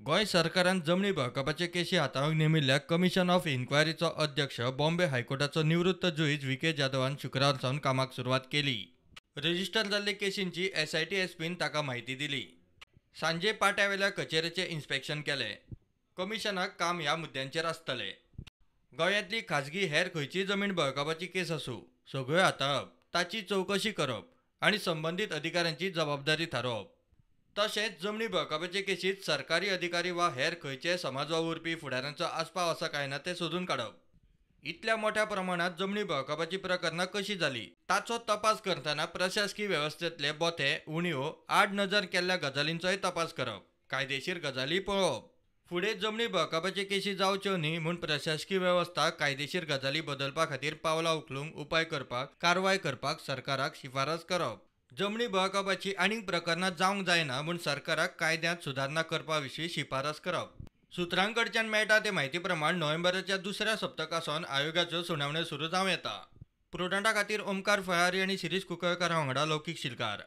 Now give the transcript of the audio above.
गोंय सरकारान जमनी बळकापाचे केशी हाताळूंक नेमिल्ल्या कमिशन ऑफ इन्क्वायरीचो अध्यक्ष बॉम्बे हायकोर्टाचो निवृत्त जुईज व्ही के जाधवान शुक्रार सावन कामाक सुरवात केली. रजिस्टर जाल्ले केशींची एसआयटी एसपीन ताका म्हायती दिली. सांजे पाट्यावेल्या कचेरेचें इन्स्पेक्शन केलें. कमिशनाक काम ह्या मुद्द्यांचेर आसतलें. गोंयांतली खाजगी हेर खंयचीय जमीन बळकापाची केस आसूं, सगळ्यो हाताळप, ताची चवकशी करप आनी संबंदीत अधिकाऱ्यांची जबाबदारी थारोवप. तशेंच जमनी बळकापाचे केशींत सरकारी अधिकारी वा हेर खंयचेय समाज वावुरपी फुडाऱ्यांचो आस्पाव आसा काय ना तें सोदून काडप. इतल्या मोठ्या प्रमाणांत जमनी बळकापाची प्रकरणां कशी जाली ताचो तपास करतना प्रशासकी वेवस्थेंतले बोथे, उणीवो आड नजर केल्ल्या गजालींचोय तपास करप, कायदेशीर गजाली पळोवप. फुडें जमनी बळकापाचे केशी जावच्यो न्ही म्हूण प्रशासकी वेवस्था कायदेशीर गजाली बदलपा खातीर पावलां उखलूंक उपाय करपाक, कारवाय करपाक सरकाराक शिफारस करप. जमनी बळकापाची आनीक प्रकरणां जावंक जायना म्हूण सरकाराक कायद्यांत सुदारणा करपा विशीं शिफारस करप. सुत्रां कडच्यान मेळटा ते म्हायती प्रमाण नोव्हेंबराच्या दुसऱ्या सप्तका सावन आयोगाच्यो सुनावण्यो सुरू जावं येता. प्रुडंटा खातीर ओमकार फळारी आनी शिरीष कुंकळकार वांगडा लौकीक शिलकार.